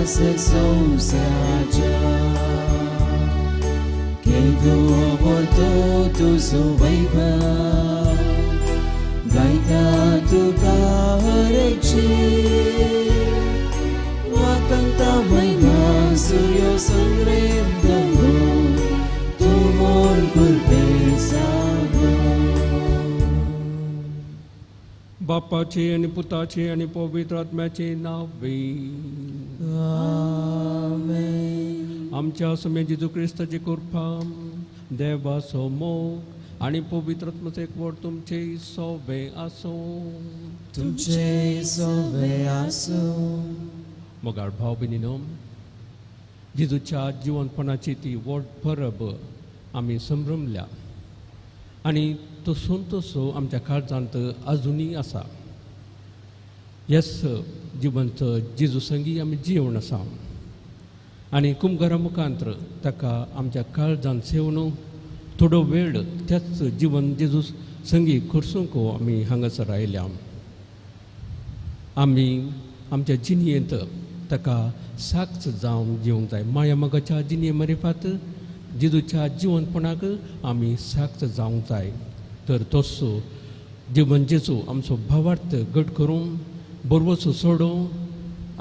नासक संवसाराच्या केदो व्हडलो तुजो वैभव गायता तुका हर एक शीण वाकंता म्हयना सूर्य संग्रेम दवरून तूं म्हूण कुरपेसांव. बापाचे आनी पुताचे आनी पवित्र आत्म्याचे नांव. आमेन. आमच्या सुमे जेजू क्रिस्ताची कृपा, देवाचो मोग आनी पवित्र आत्म्याचो एकवट तुमचे सोबे आसूं. तुमचे सोबे आसूं. मोगाळ भाव भयणीनो, जेजूच्या जिवनपणाची ती व्हड परब आमी संभ्रमल्या आनी तसून तसो आमच्या काळजांत अजुनूय आसा. येस जिवंत जेजू संगी आमी जिवन आसा आनी कुमघरा मुखांत ताका आमच्या काळजांत सेवन थोडो वेळ त्याच जिवन जेजू संगी खर्चूंक आमी हांगासर आयल्या. आमी आमच्या जिणयेंत ताका साक्ष जावन जिवंक जाय. माया मोगाच्या जिणये मरेफात जेजूच्या जिवनपणाक आमी साक्ष जावंक जाय. तर तसो जिवन जेजू आमचो भावार्थ घट करून बरवसो सोडूं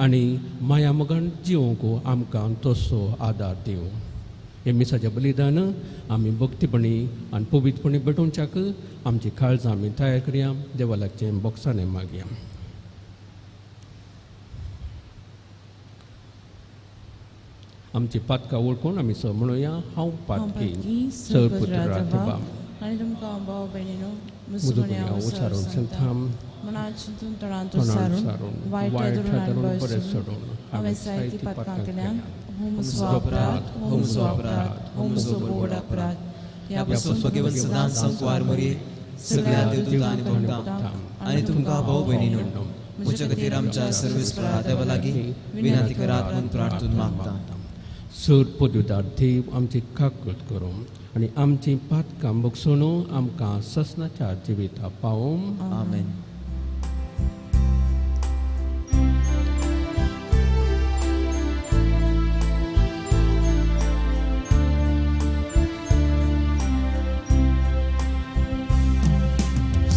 आनी माया मोगान जिवंक आमकां तसो आदार दिवं. हे मिसाचें बलिदान आमी भक्तीपणी आनी पवित्रपणी भेटोवच्याक आमची काळजां आमी तयार करया. देवा लागचें बोक्सांनी मागया. आमची पातकां वळखून आमी स म्हणुया, हांव पातकी सर पुत्र देवा आनी तुमकां भाव भयणीनो म्हजो गुन्यांव उसारून सांगता, मनांत चिंतून तोंडांत तोंडान सारून सारून वायट वायट धरून आनी धरून बरें बरें सोडून सोडून हांवें जायतीं पातकां केल्यात. हो म्हजो म्हजो अपराध, हो म्हजो अपराध, हो म्हजो व्हड अपराध. ह्या ह्या भगवंत सदांच संकवार मरये सगळ्या देवदूत आनी भक्तां आनी तुमकां भाव भयणीनो म्हज्या खातीर आमच्या सर्वेस्परा देवा लागीं विनंती करात म्हूण प्रार्थून मागता. सर पदवीदार देव आमची काकूत करूं आनी आमची पातकां बगसून आमकां ससनाच्या जिविता पावोवं. आमेन.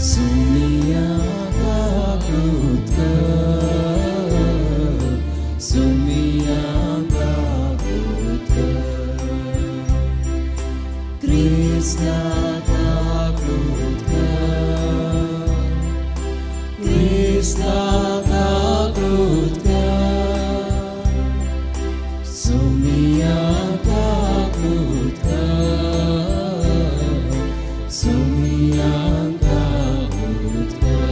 सुमिया काकूत कर, सुमिया काकूत कर, क्रिस्ता काकूत कर, क्रिस्ता काकूत कर, सुमिया काकूत कर, सुमिया काकूत कर.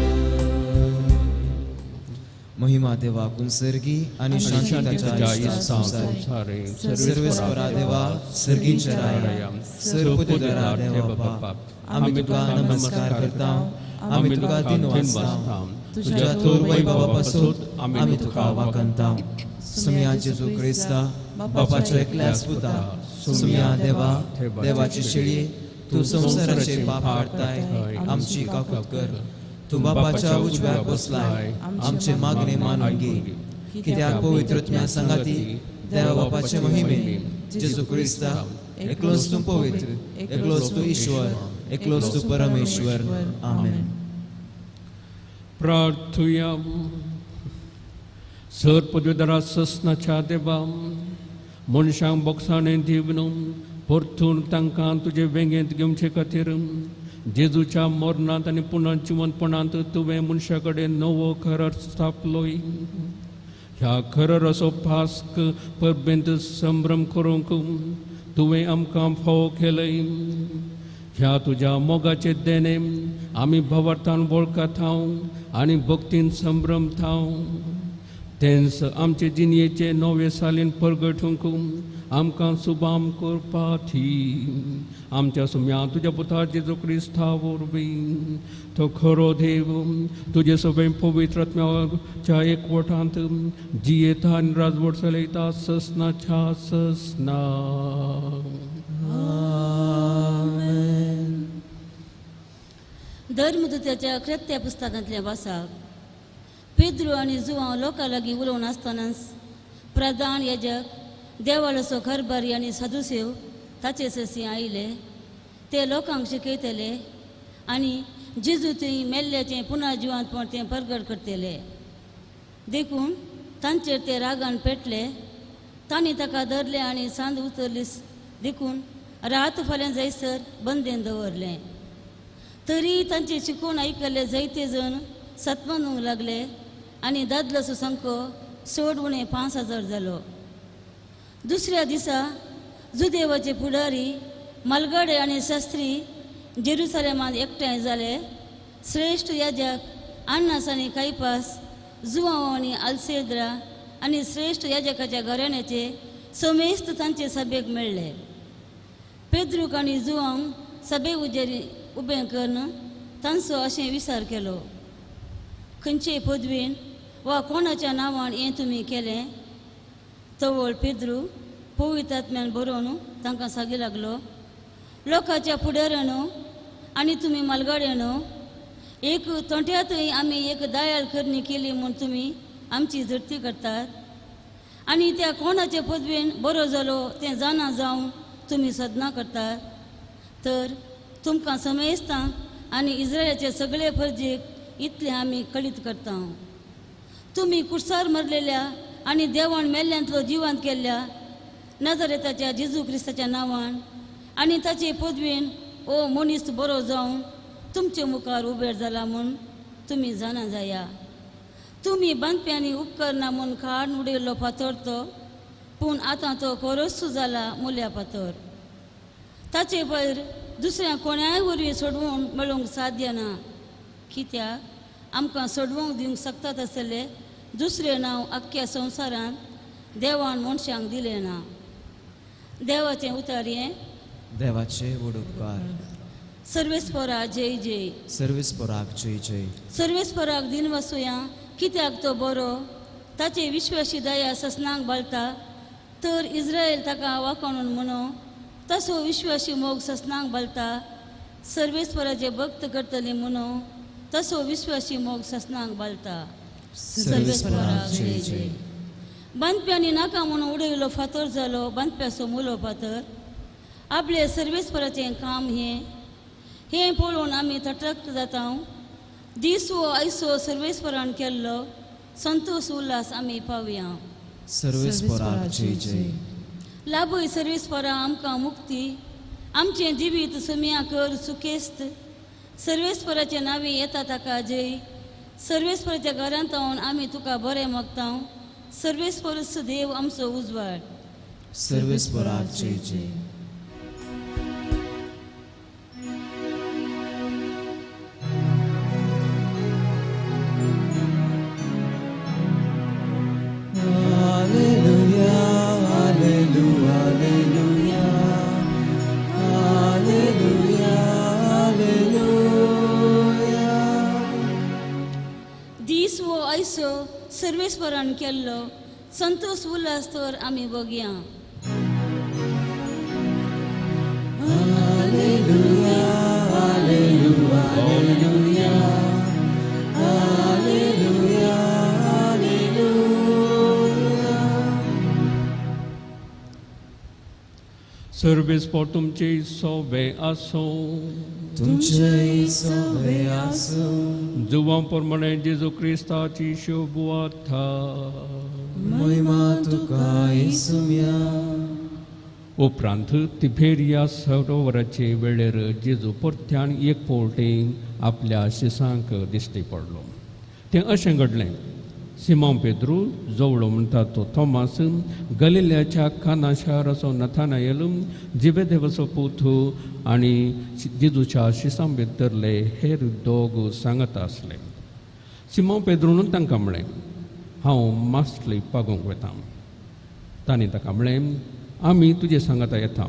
महिमा देवा सर्गी आनी शांती ताच्या इश्टा संवसारी. सर्वेस्परा देवा सर्गींच्या राया सर्वपुत्ररा देवा बाप आमी तुका नमस्कार करता, आमी तुका दिन वाचता, तुज्या थोर वैभवा पासून आमी तुका वाकंता. सुमिया जेजू क्रिस्ता बापाच्या एकल्याच पुता, सुमिया देवा देवाची शेळी तूं संवसाराचे पाप काडताय आमची काकूत कर. तूं बापाच्या उजव्याक बसलाय आमचे मागणे मानून घे. कित्याक पवित्र आत्म्या सांगाती देवा बापाचे महिमे जेजू क्रिस्ता एकलोच तूं पवित्र, एकलोच तूं ईश्वर, एकलोच तूं परमेश्वर. आमेन. प्रार्थुया. सर पदवीदारा ससनाच्या देवा, मनशांक बोक्साणें दिवन परतून तांकां तुजे वेंगेंत घेवचे खातीर जेजूच्या मरणांत आनी पुनर्जिवनपणांत तुवें मनशा कडेन नवो करार स्थापलोय. ह्या कराराचो पास्क परबेंत संभ्रम करूंक तुवें आमकां फावो केलय. ह्या तुज्या मोगाचे देणे आमी भावार्थान वळखतांव आनी भक्तीन संभ्रमतांव. तेंच आमचे जिणयेचे नवे सालीन परगटूंक आमकां सुबाम करपाथी. आमच्या सुम्या तुज्या पुता जेजू क्रिस्ता वरवीं तो खरो देव तुजे सगळे पवित्र आत्म्याच्या एकवटांत जियेता आनी राजवट चलयता ससनाच्या ससना. आमेन. धर्मदूताच्या कृत्य पुस्तकांतलें वासाक पेद्रू आनी जुवांव लोकां लागीं उलोवन आसतनाच प्रधान याजक देवाळाचो खरबारी आनी सदुसेव ताचे सरशी आयले. ते लोकांक शिकयतले आनी जेजू थंय मेल्ल्याचें पुनः जिवंतपण तें परगट करतले. देखून तांचेर ते रागान पेटले. तांणी ताका धरलें आनी सांज उतरली देखून रात फाल्यां जायसर बंदेन दवरलें. तरी तांचे शिकून आयकल्ले जायते जण सतमानूंक लागले आनी दादलोसो संको चड उणें 5,000 जालो. दुसऱ्या दिसा जुदेवाचे फुडारी मालगाडे आनी शास्त्री जेरुसलेमांत एकठांय जाले. श्रेश्ठ याजक अन्नास आनी कायपास, जुवांव आनी आलसेद्रा आनी श्रेश्ठ याजकाच्या घराण्याचे समेस्त तांचे सभेक मेळ्ळे. पेद्रूक आनी जुवांक सभे उजेर उबें करून तांचो अशें विचार केलो, खंयचे पदवेन वा कोणाच्या नांवान हें तुमी केलें? तवळ पेद्रू पवित्र आत्म्यान बरोवन तांकां सांगी लागलो, लोकांच्या फुडाऱ्यानो आनी तुमी मालगाड्यानो, एक तोंट्यांतय आमी एक दयाळ करणी केली म्हूण तुमी आमची झडती करतात आनी त्या कोणाचे पदवेन बरो जालो तें जाणा जावन तुमी सदना करतात. तर तुमकां समेस्तांक आनी इस्रायलाचे सगळे फर्जेक इतलें आमी कळीत करता, तुमी कुर्सार मरलेल्या आनी देवान मेल्ल्यांतलो जिवंत केल्ल्या नजरेताच्या जेजू क्रिस्ताच्या नांवान आनी ताचे पदवेन ओ मनीस बरो जावन तुमचे मुखार उबेर जाला म्हूण तुमी जाणा जाया. तुमी बांदप्यांनी उपकरणां म्हूण काडून उडयल्लो फातर तो, पूण आतां तो खरोच जाला मुल्या फातर. ताचे भायर दुसऱ्या कोणाय वरवीं सोडवून मेळूंक साध्य ना, कित्याक आमकां सोडवंक दिवंक शकतात आसले दुसरें नांव आख्ख्या संवसारांत देवान मनशांक दिलें ना. देवाचें उतर हें. देवाचे व्हड उपकार. सर्वेस्परा जय जय. सर्वेस्पराक जय जय. सर्वेस्पराक दिन वसुया, कित्याक तो बरो, ताचे विश्वासी दया ससनांक बाळता. तर इस्रायल ताका वाखाणून म्हणो, तसो विश्वासी मोग ससनांक बाळता. सर्वेस्पराचे भक्त करतले म्हणो, तसो विश्वासी मोग ससनांक बाळता. सर्वेस्पराक जय जय. बांदप्यांनी नाका म्हणून उडयलो फातर जालो बांदप्याचो मुलो फातर. आपले सर्वेस्पराचें काम हें, हें पळोवन आमी थटक जाता. दीस वो आयसो सर्वेस्परान केल्लो संतोष उल्हास आमी पावया. सर्वेस्पराक जय जय. लाभय सर्वेस्परा आमकां मुक्ती, आमचें जिवीत सुम्या कर सुखेस्त. सर्वेस्पराचें नांवी येता ताका जय. सर्वेस्पराच्या घरांत आमी तुका बरें मागता. सर्वेस्परच देव आमचो उजवाड. सर्वेस्पराक जय जय. सर्वेस्परान केल्लो संतोष उल्हास तर आमी बघया. Hallelujah hallelujah hallelujah hallelujah hallelujah. सर्वेस्पर तुमचे सोबे आसूं. तुमचे सोबे आसूं. जुवां प्रमाणे जेजू क्रिस्ताची शोभवाथा. महिमा तुका येसुम्या. उपरांत तिबेरिया सरोवराचे वेळेर जेजू परत्यान एक फावटी आपल्या शिसांक दिश्टी पडलो. तें अशें घडलें, सिमांव पेद्रू, जवळो म्हणटा तो थॉमास, गलिल्याच्या काना शाराचो नथानायल, जिबेदेवाचो पूत आनी जेजूच्या शिसां भितरले हेर दोग सांगत आसले. सिमांव पेद्रून तांकां म्हळें, हांव मासली पागोवंक वता. तांणी ताका म्हळें, आमी तुजे सांगाता येता.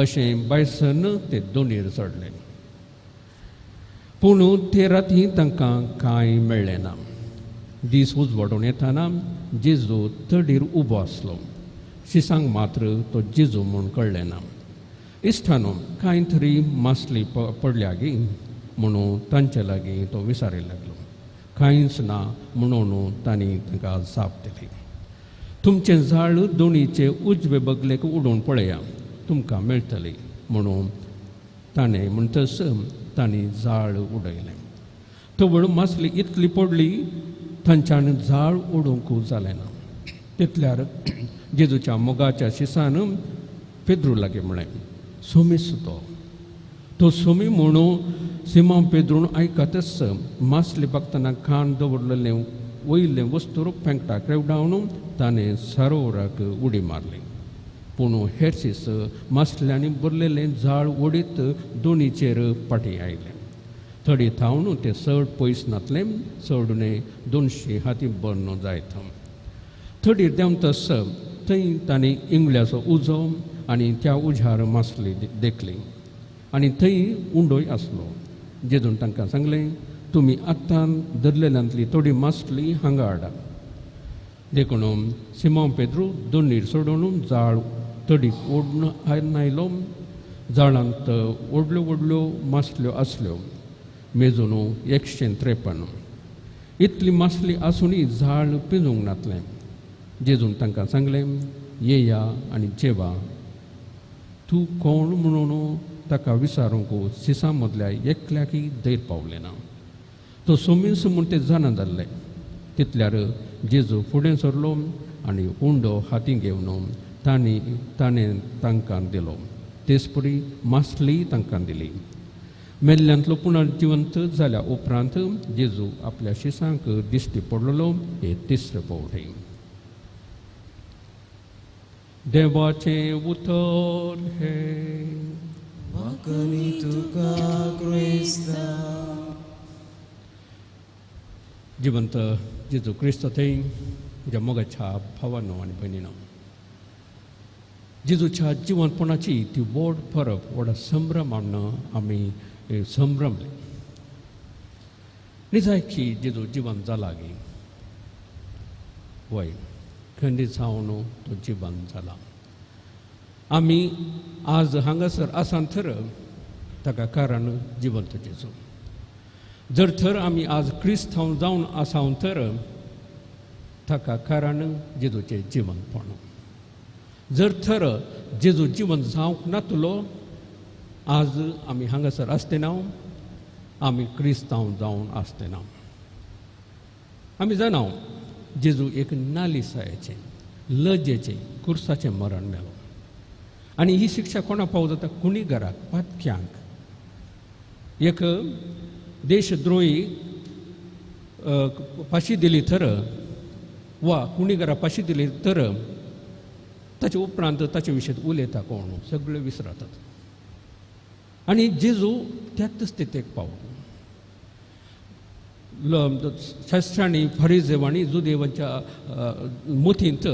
अशें बायसन ते दोणीर चडले. पूण ते राती तांकां कांय मेळ्ळें ना. दीस उजवाडून येताना जेजू तडीर उबो आसलो. शिसांक मात्र तो जेजू म्हूण कळ्ळें ना. इश्टानो, कांय तरी मासली पडल्या गी म्हणून तांचे लागीं तो विचारी लागलो. कांयच ना म्हणून तांणी तांकां जाप दिली. तुमचें जाळ दोणीचे उजवे बगलेक उडोवन पळया, तुमकां मेळटली. म्हणून ताणें म्हणटच तांणी जाळ उडयलें. तवळ मासली इतली पडली तांच्यान जाळ उडोवंक जालें ना. तितल्यार जेजूच्या मोगाच्या शिसान पेद्रू लागीं म्हळें, सोमीस तो. तो सोमी म्हणून सिमांव पेद्रून आयकतच मासली बागतना कान दवरलेलें वयलें वस्तूर पेंकटाक रेवडावन ताणें सरोवराक उडी मारली. पूण हेरशीस मासल्यांनी भरलेलें जाळ ओडीत दोणीचेर फाटीं आयलें. थडी थावन तें चड पयस नातलें, चड उणें 200 हाती भरून जायत. थडी देंवतस थंय तांणी इंगळ्याचो उजो आनी त्या उज्यार मासली देखली आनी थंय उंडोय आसलो. जेजून तांकां सांगलें, तुमी आत्तां धरलेल्यांतली थोडी मासली हांगा हाडा. देखून सिमांव पेद्रू दोनीर सोडून जाळ तडीक ओडून आयलो. जाळांत व्हडल्यो व्हडल्यो मासल्यो आसल्यो, मेजून 153. इतली मासली आसुनूय जाळ पिंजूंक नातलें. जेजून तांकां सांगलें, येया आनी जेवा. तूं कोण म्हणून ताका विचारूंक सिसां मदल्या एकल्याकय धैर्य पावलें ना. तो सोमीस म्हूण ते जाणा जाल्ले. तितल्यार जेजू फुडें सरलो आनी उंडो हातीं घेवन ताणें तांकां दिलो. तेचपरी मासली तांकां दिली. मेल्ल्यांतलो पुनर्जिवंत जाल्या उपरांत जेजू आपल्या शिसांक दिश्टी पडलेलो हे तिसरे फावटी. देवाचें उतर हें. वाकणी तुका क्रिस्ता. जिवंत जेजू क्रिस्त थंय म्हज्या मोगाच्या भावानो आनी भयणीनो, जेजूच्या जिवनपणाची ती व्हड परब, व्हड संभ्रमान आमी संभ्रमले. निजायकी जेजू जिवन जाला गी? वय, खंडीत जावन तो जिवन जाला. आमी आज हांगासर आसान थर ताका कारण जिवंत जेजू. जर थर आमी आज क्रिस्तांव जावन आसाव तर ताका कारण जेजूचें जिवनपण. जर थर जेजू जिवन जावंक नातलो आज आमी हांगासर आसते ना, आमी क्रिस्तांव जावन आसते ना. आमी जाणा जेजू एक नालिसायेचें, लजेचें, कुर्साचें मरण मेलो. आनी ही शिक्षा कोणा पावत जाता? कुणीगराक, पातक्यांक. एक देशद्रोही फाशी दिली तर वा कुणीगरा फाशी दिली तर ताचे उपरांत ताचे विशय उलयता कोण, सगळे विसरतात. आनी जेजू त्याच स्थितीक पावलो. शास्त्रांनी, फरिजेवांनी, जुदेवांच्या मतींत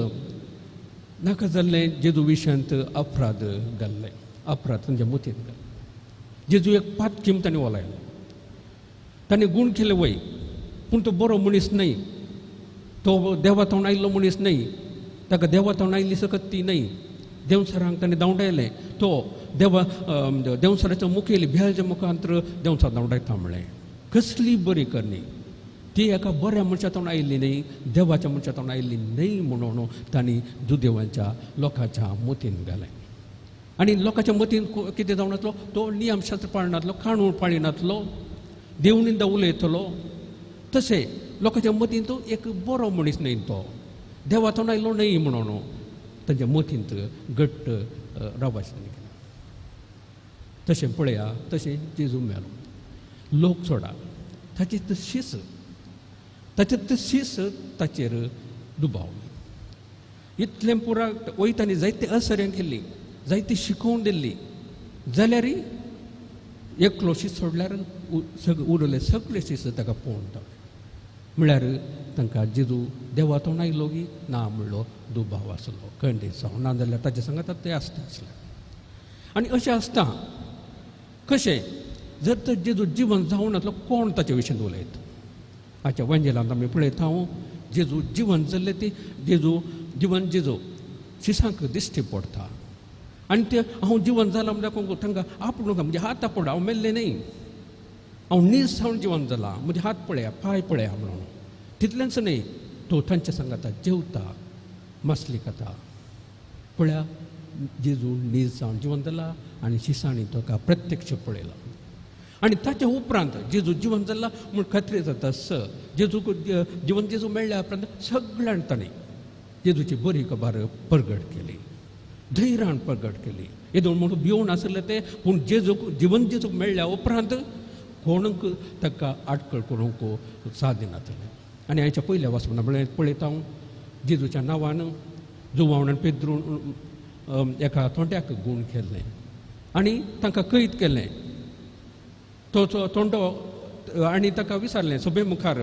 नाका जाल्लें जेजू विशयांत अपराध घाल्ले, अपराध तांच्या मतींत घाल्ले. जेजू एक पातकीम तांणी वलायलो. ताणें गूण केले वय, पूण तो बरो मनीस न्हय, तो देवा तोंड आयिल्लो मनीस न्हय, ताका देवा तोंड आयिल्ली सकत ती न्हय. देंवचारांक ताणें धांवडायलें, तो देवा देंवचाराच्या मुखेली भेळच्या मुखांतर देंवचार धांवडायता म्हळें. कसली बरी करणी ती एका बऱ्या मनशा तोंड आयिल्ली न्हय, देवाच्या मनशा तोंड आयिल्ली न्हय म्हणून तांणी जुदेवांच्या लोकांच्या मतीन घालें. आनी लोकांच्या मतीन कितें जावन आसलो, तो नियमशास्त्र पाळनातलो, काणून पाळिनातलो, देवनिंदा उलयतलो. तशें लोकांच्या मतीन तो एक बरो मनीस न्हय, तो देवा तोंड आयलो न्हय म्हणून तांच्या मतींत घट्ट रावपाचें. तशें पळया, तशें जेजू मेलो. लोक सोडा, ताची शीस, ताचे शीस ताचेर दुबावली. इतलें पुरा वयतानी जायते असर्यां केल्ली, जायती शिकोवन दिल्ली, जाल्यार एकलो शीस सोडल्यार उरले सगळे शीस ताका पळोवन धांवले. म्हळ्यार तांकां जेजू देवा तोंड आयलो की ना म्हणलो दुबाव आसलो, खंडीत जावं ना जाल्यार ताचे सांगात ते आसता आसले. आनी अशें आसता कशें जर तर जेजू जिवन जावन नातलो कोण ताचे विशीं उलयता? आच्या वंजेलांत आमी पळयता जेजू जिवन जाल्लें ती जेजू जिवन जेजू शिसांक दिश्टी पडटा. आनी ते हांव जिवन जालां म्हणल्यार तांकां आपोवंक म्हणजे हात आपोड, हांव मेल्लें न्हय, हांव नीज जावन जिवन जालां, म्हणजे हात पळया, पांय पळया म्हणून. तितलेंच न्हय, तो तांच्या सांगाता जेवता, मासली कथा पळया जेजू नीज जावन जिवन जाला आनी शिसांनी ताका प्रत्यक्ष पळयला आनी ताच्या उपरांत जेजू जिवन जाला म्हूण खात्री जाता स जेजूक जिवन जेजू मेळ्ळ्या उपरांत सगळ्यान ताणें जेजूची बरी खबर परगट केली, धैर्यान परगट केली. येदोळ म्हणून भिवून आसले ते, पूण जेजूक जिवन जेजूक मेळ्ळ्या उपरांत कोणूक ताका आडखळ करूंक साथ दिनातलें. आनी आयच्या पयल्या वाचपना म्हळ्यार पळयता हांव जेजूच्या नांवान जुवान आनी पेद्रून एका तोंड्याक गूण केल्लें आनी तांकां कैद केलें. तो तोंडो आनी ताका विचारलें सभे मुखार,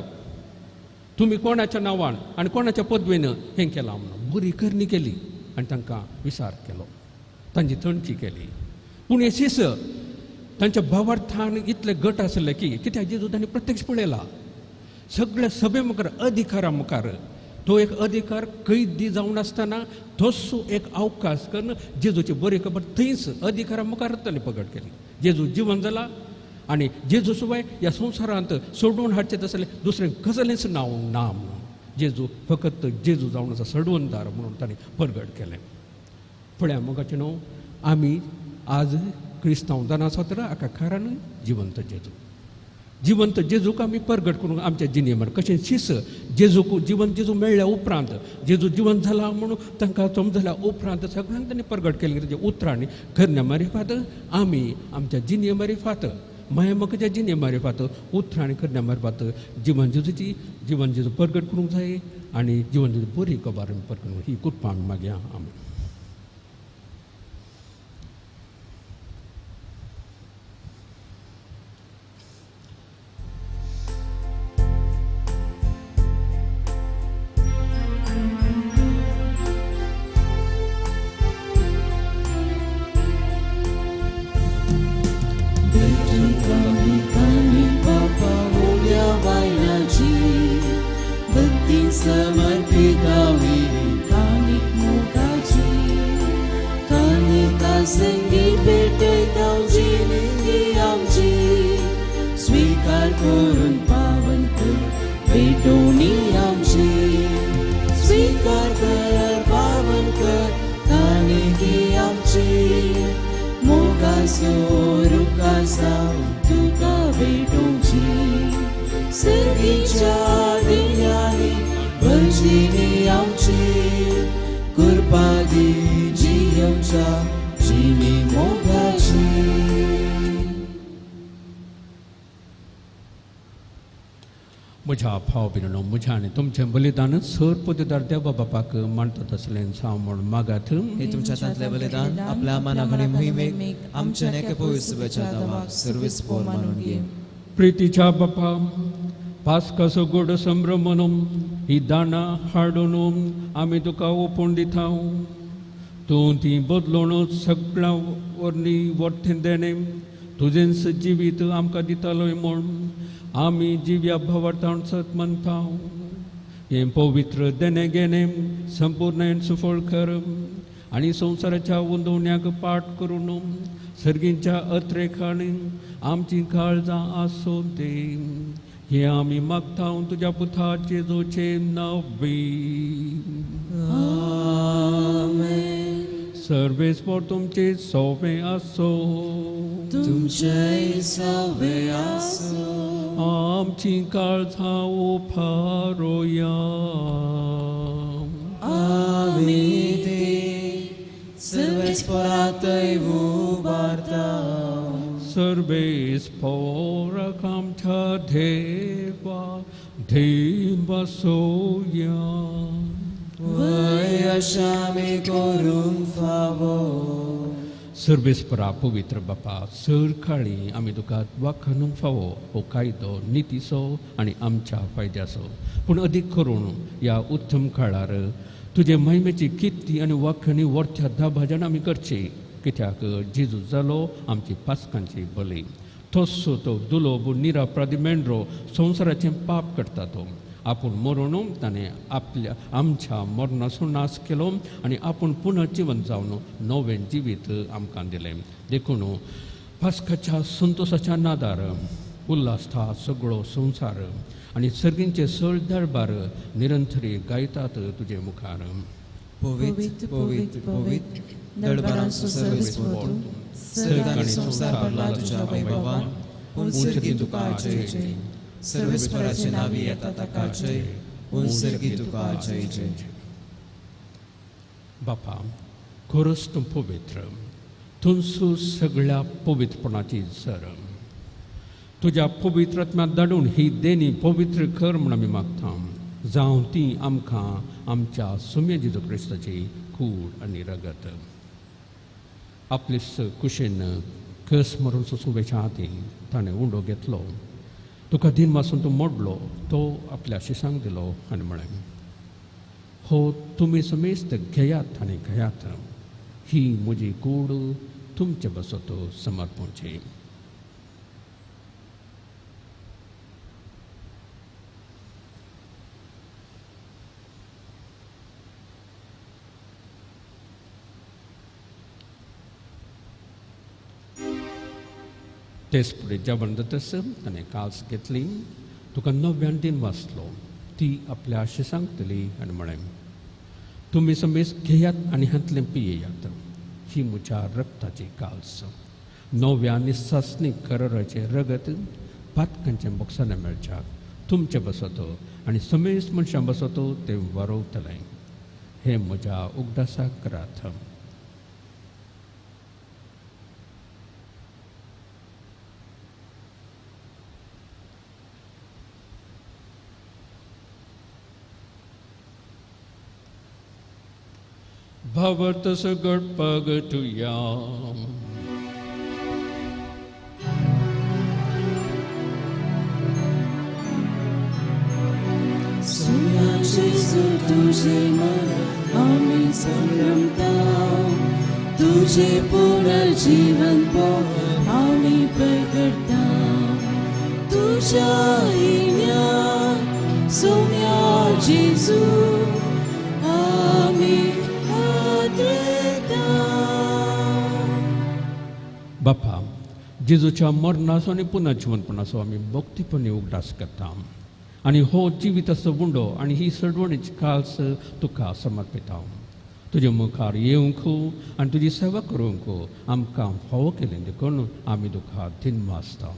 तुमी कोणाच्या नांवान आनी कोणाच्या पदवेन हें केलां म्हणून. बरी करणी केली आनी तांकां विचार केलो, तांची थंडची केली. पूण हे शिस तांच्या भावार्थान इतले गट आसले की कित्याक जेजू तांणी प्रत्यक्ष पळयला सगळ्या सभे मुखार, अधिकारा मुखार. तो एक अधिकार कैदी जावन आसतना तसो एक अवकाश करून जेजूची बरी खबर थंयच अधिकारा मुखार ताणें प्रगट केली. जेजू जिवन जाला आनी जेजू शिवाय ह्या संवसारांत सोडून हाडचें तसलें दुसरें कसलेंच नांव ना म्हणून जेजू फकत जेजू जावन आसा सडवणदार म्हणून ताणें परगट केलें. पळया मोगाचें न्हू, आमी आज क्रिस्तांव जावन आसा तर हाका कारण जिवंत जेजू. जिवंत जेजूक आमी परगट करूंक आमच्या जिणेमर कशें शिस जेजूक जिवन जेजू मेळ्ळ्या उपरांत जेजू जिवन जाला म्हणून तांकां समजल्या उपरांत सगळ्यांक तांणी परगट केलें. ताच्या उतरांनी करण्या मारिफात आमी आमच्या जिणे मारिफात मायामकाच्या जिणे मारिफात उतरांनी करण्या मारिफात जिवन जेजूची जिवन जेजू परगट करूंक जाय आनी जिवन जेजू बरी खबर आमी परगट ही कृपा आमी मागया. आमी म्हज्या भाव भयणींनो, म्हज्या आनी तुमचें बलिदान सर पददार देवा बापाक मानता तसलें जावं म्हूण मागात. हे तुमच्या हातांतलें बलिदान आपल्या मानाक आनी मोहिमेक आमच्या एका पवित्र दावाक सर्वेस पोर मानून घे. प्रितीच्या बापा, पास्काचो गोड संभ्रम म्हणून ही दानां हाडून आमी तुका ओपून दिता. तूं ती बदलून सगळ्या वरवीं वरतें देणें तुजेंच जिवीत आमकां दितालोय म्हूण आमी जिव्या भावार्थान सत मानता. हें पवित्र देणें घेणें संपूर्ण सुफळ कर आनी संवसाराच्या उंदवण्याक पाठ करून सर्गींच्या अत्रेखान आमची काळजां आसूं ते. हें आमी मागता तुज्या पुता जेजूचे नांवी. सर्वेस्पोर तुमचे सोवे आसो, तुमचे सोवे आसो. आमची काळजां उफारोया. आमी ते सर्वेस्पोरातय उबारता. सर्वेस्पोराक आमच्या देवा देवा सोया. वय अशा आमी करूंक फावो. सर्वेस्परा पवित्र बापा, सरकाळी आमी तुका वाखाणूंक फावो हो कायदो नितीचो आनी आमच्या फायद्याचो. पूण अदीक करून ह्या उत्तम काळार तुजे महिमेची किर्ती आनी वाखाणी वरत्या दाभाजान आमी करची. कित्याक जेजू जालो आमची पास्कांची बली. तसो तो दुलोब निरापराधी मेंढरो संवसाराचें पाप करता तो आपूण मरून ताणें आपल्या आमच्या मरणाचो नाश केलो आनी आपूण पुनर्जिवन जावन नवें जिवीत आमकां दिलें. देखून पास्काच्या संतोशाच्या नादार उल्हासता सगळो संवसार आनी सर्गींचे सळ दरबार निरंतरी गायतात तुजे मुखार. पवित्र पवित्र पवित्र दळबारांचो सर्वेस्पर तूं, सर्ग आनी संवसार भरला तुज्या वैभवान. पूण सर्गी तुका जय जय. सर्वेस्पराचे नावी येता ताका जय. पूण सर्गी तुका जय जय. बापा, खरोच तूं पवित्र, तुमसू सगळ्या पवित्रपणाची सर. तुज्या पवित्र आत्म्याक धाडून ही देणी पवित्र कर म्हूण आमी मागता, जावं ती आमकां आमच्या सुम्या जेजू क्रिस्ताची कूड आनी रगत. आपले कुशेन कस मरून सुसुवेच्या हाती ताणें उंडो घेतलो, तुका दिन वासून तो मोडलो, तो आपल्या शिसांक दिलो आनी म्हळें, हो तुमी समेस्त घेयात आनी घेयात, ही म्हजी कूड तुमचे बसत समर्पणची. तेच फुडें जेवण जातस ताणें कास घेतली, तुका नव्यान दिन वाचलो, ती आपल्या शिसांक दिली आनी म्हळें, तुमी समेस्त घेयात आनी हांतलें पियेयात, ही म्हज्या रक्ताची काल्स, नव्या आनी सासणी कराराचें रगत पातकांच्या बोक्सांनी मेळच्याक तुमचे बसतो आनी समेस्त मनशां बसतो तें वरोवतलें. हें म्हज्या उगडासाक करात. भवत सगट पगटुया. सुम्या जेजू तुझे मन आमी संभ्रमता, तुझे पुनर्जीवन पो आमी प्रगटता. तुझ्या इन्या सुम्या जेजू आमी. बापा, जेजूच्या मरणाचो आनी पुनर्जिवनपणाचो आमी भक्तीपणी उगडास करता आनी हो जिविताचो गुंडो आनी ही सडवणीची काल्स तुका समर्पिता. तुजे मुखार येवंक आनी तुजी सेवा करूंक आमकां फावो केलें देखून आमी तुका दिनवासता.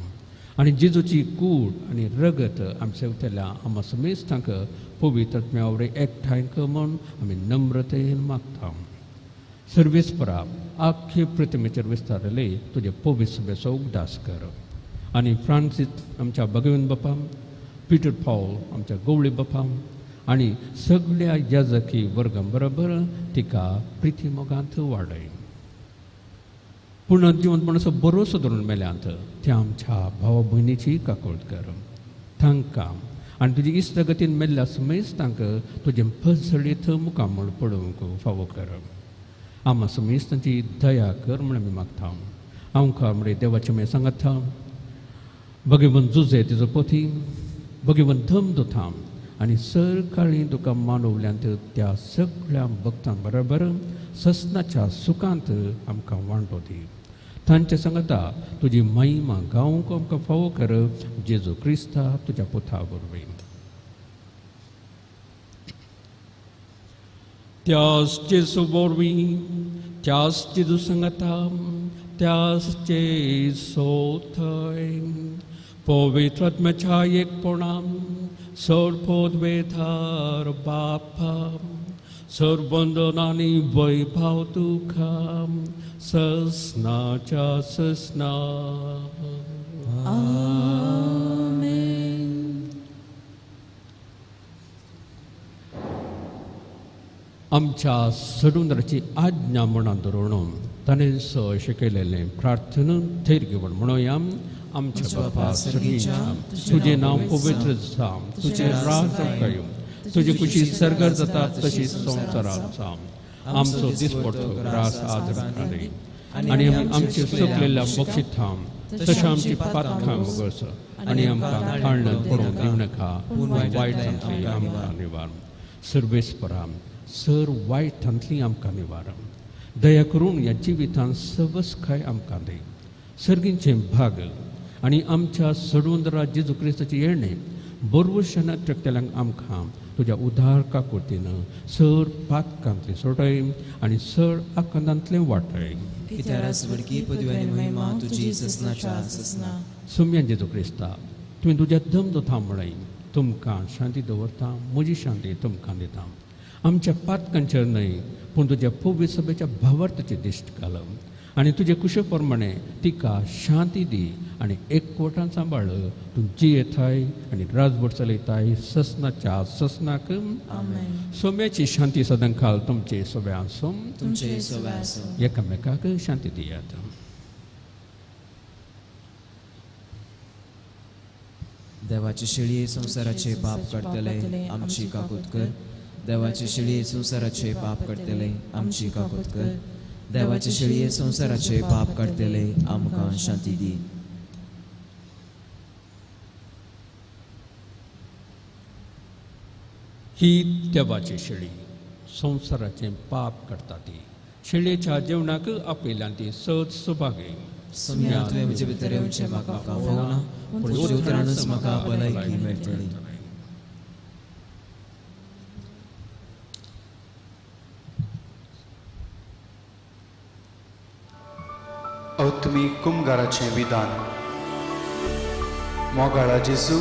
आनी जेजूची कूड आनी रगत आमी सेवतल्या आमा समेस्तांक पवित्र आत्म्या वरवीं एकठांय कर म्हूण आमी नम्रतेन मागता. सर्वेस्परा, आख्खे प्रतिमेचेर विस्तारले तुजे पवित्र सभेचो उगडास कर आनी फ्रांसीस आमच्या भगवंत बापा, पिटर पावल आमच्या गवळी बापा आनी सगळ्या याजकी वर्गां बरोबर तिका प्रिती मोगांत वाडय. पूण जिवंतपणाचो बरोसो धरून मेल्यांत त्या आमच्या भावा भयणीची काकूळट कर. तांकां आनी तुजी इश्टगतीन मेल्ल्या समेस्तांक तुजें पसळीत मुखामळ पळोवंक फावो कर. आमा समेस्तांची दया कर म्हूण आमी मागता. आमकां म्हळे देवाचें मागीर सांगता, भगवंत जुजे तिजो पोथी, भगवंत धम दोता आनी सरकाळी तुका मानवल्यांत त्या सगळ्या भक्तां बरोबर ससनाच्या सुखांत आमकां वांटो दी. तांचे सांगता तुजी महिमा गावंक आमकां फावो कर, जेजू क्रिस्ता तुज्या पुता वरवीं. त्यास जेजू वरवीं, त्यास जेजू सांगता, त्यास जेजू थंय पवित्र आत्म्याच्या एकपणान सर्वोद्वेधार बापा, सर्वंदन आनी वैभव तुका ससनाच्या ससना. आमेन. आमच्या सडुंदराची आज्ञा म्हणा धरून ताणें शिकयलेलें प्रार्थना थैर घेवन म्हणोया. आमच्या बापा सर्गीच्या, तुजें नांव पवित्र जावं, तुजें राज आमकां येवं, तुजी खुशी सर्गार जाता तशी संवसारांत जावं. आमचो दिसपडतो ग्रास आज आमकां दी आनी आमी आमचे चुकलेल्या बक्षितां तशें आमची पातकां उगस आनी आमकां थाळण पडोवन दिवं नाका, पूण वायटांतली आमकां निवार. सर्वेस्परा, सर वायटांतली आमकां निवार. दया करून ह्या जिवितांत सवसकाय आमकां दी. सर्गींचें भाग आनी आमच्या सडवंदरा जेजू क्रिस्ताचें येणें बरवशान ट्रकतल्यांक आमकां तुज्या उदार काकुळतीन सर पातकांतलें सोडय आनी सर आकांतांतलें वाटय. कित्याक राजवडकी पदवी आनी महिमा तुजी ससनाच्या ससना. सोम्यान जेजू क्रिस्ता, तुवें तुज्या दम थांबळय, तुमकां शांती दवरता, म्हजी शांती तुमकां दिता. आमच्या पातकांचेर न्हय पूण तुज्या पवित्र सभेच्या भावार्थाची दिश्ट घाल आनी तुजे कुशे प्रमाणे तिका शांती दी आनी एकवटान सांबाळ. तूं जियेताय आनी राजवट चलयताय ससनाच्या ससनाक. सोम्याची शांती सदांकाल तुमचे सोब्या आसूं. तुमचे सोब्या आसूं. एकामेकाक शांती दियात. देवाचे शेळये संवसाराचे पाप काडटले आमची काकूत कर. देवाचे शेळये संवसाराचे पाप काडटले आमची काकूत कर. देवाचे शेळये संवसाराचे पाप काडटले आमकां शांती दी. ही देवाची शेळी संवसाराचें पाप काडटा ती शेळयेच्या जेवणाक आपयल्यान ती सद सुभागी. सोम्या, तुवें म्हजे भितर येवचें म्हाका फावना, पूण तुज्या उतरानूच म्हाका भलायकी मेळटली. अत्मीक कुमगाराचें विधान. मोगाळा जेजू,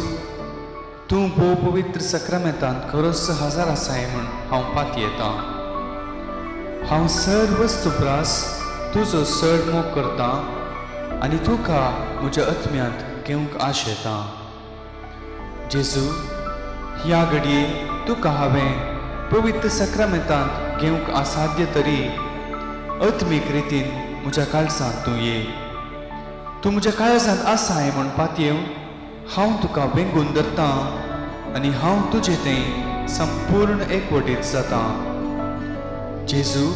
तूं भोव पवित्र सक्रामेंतांत खरोच हजार आसाय म्हूण हांव पातयेतां. हांव सर्व वस्तू प्रास तुजो चड मोग करतां आनी तुका म्हज्या आत्म्यांत घेवंक आशेतां. जेजू, ह्या घडये तुका हांवें पवित्र सक्रामेंतांत घेवंक असाध्य तरी आत्मीक रितीन म्हज्या काळजांत तूं ये. तूं म्हज्या काळजांत आसाय म्हूण पातयेवन हांव तुका वेंगून धरतां आनी हांव तुजे थंय संपूर्ण एकवटीत जातां. जेजू,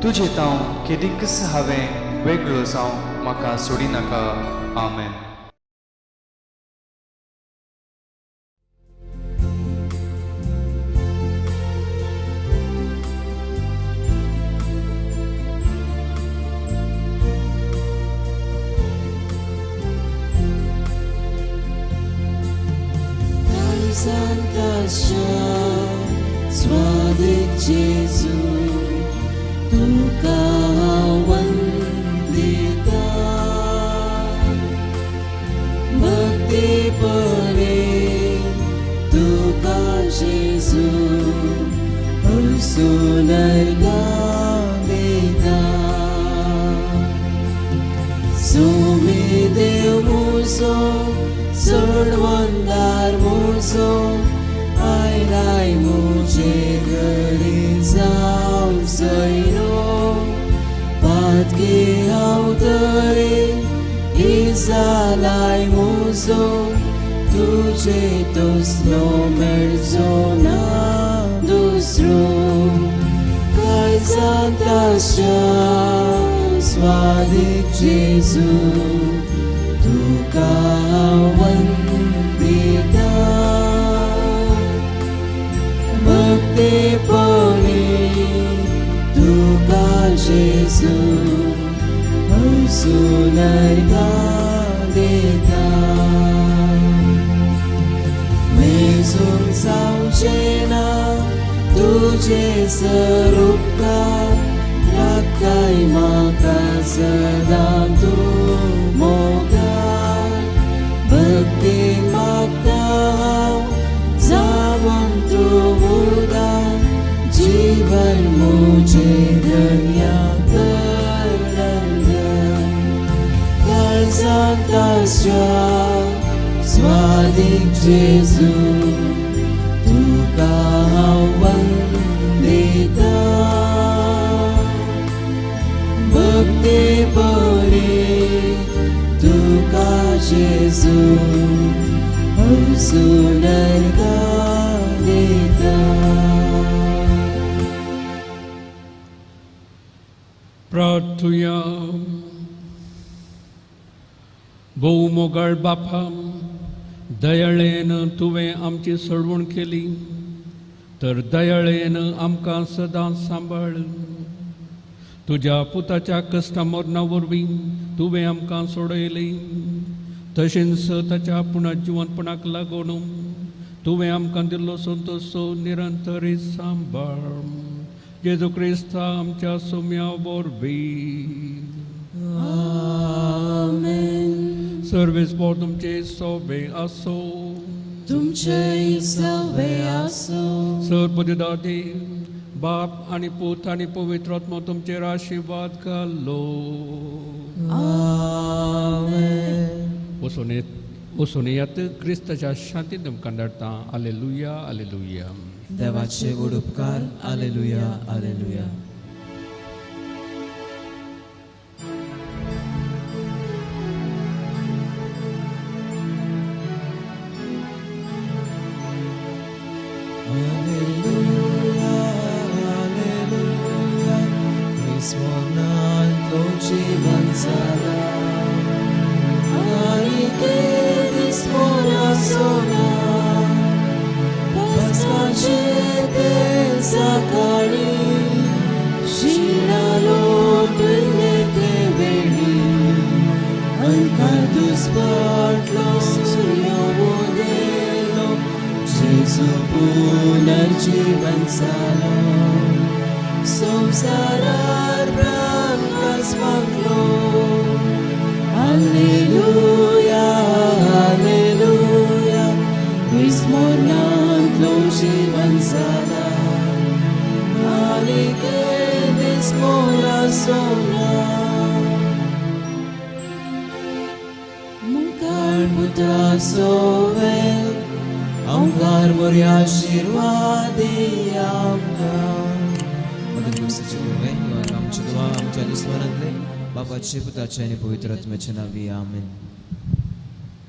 तुजे तांव केदींकच हांवें वेगळो जावं म्हाका सोडिनाका. आमेन. Swadik Jesu, तुका वंदिता, भक्तीपणे तुका जेजू, सुनर्गा सुमी देव मुजो, चडवंदार मुजो, आयलाय मुझे घरी जावन सयरो, पातकी हांव तरी इजालाय मुजो, तुजे तसलो मेळचो ना दुसरो. काळजांत आशा स्वादीक जेजू, तुका वंदिता, भक्तीपणे तुका जेजू, सुनर्गा दिता. मेजून जावचें ना तुजें सरुपकार, राखताय म्हाका सदां तूं मोगार. भक्ती मागता हांव जावन तूं उदार, जीवन मुझे धन्या कर रंगन. काळजांत आशा स्वादीक जेजू, तुका हांव वंदिता, भक्तीपणे तुका जेजू, सुनर्गा दिता. प्रार्थुया. भोव मोगाळ बापा, दयाळेन तुवें आमची सोडवण केली, तर दयाळेन आमकां सदां सांबाळ. तुज्या पुताच्या कश्टा मरणा वरवीं तुवें आमकां सोडयली, तशेंच ताच्या पुनर्जिवनपणाक लागून तुवें आमकां दिल्लो संतोष निरंतरी सांबाळ जेजू क्रिस्ता आमच्या सोम्या वरवीं. आमेन. सर्वेस्पोर तुमचे सोबे आसो. तुमचे सवे आसो. सरपतिदा देव बाप आनी पूत आनी पवित्र आत्मो तुमचेर आशिर्वाद घालो. आमेन. वचून येयात क्रिस्ताच्या शांतीन तुमकां धाडटा. आलेलुया आलेलुया. देवाचे व्हड उपकार. आलेलुया आलेलुया. Alleluia, alleluia, विस्मरणांतलो जीवन जाला आनी ते विस्मरासोना पास्काचे ते सकाळी शिला लोटले ते वेळी अंकार दुस्पाटलो सूर्य उदेलो जेजू पुनर्जीवन जालो संवसारार प्रकाश फांकलो. Alleluia, alleluia, विस्मरणांतलो जीवन जाला आनी ते विस्मरासोना. मुखार पुता सोवे ओंकार मोरया आशिर्वादी आमकां. मदन दिवसाचे गुरवे आमच्या दुवा आमच्या दुस्मानांतले बापाचे पुताचे आनी पवित्र आत्म्याचे नांवी. आमेन.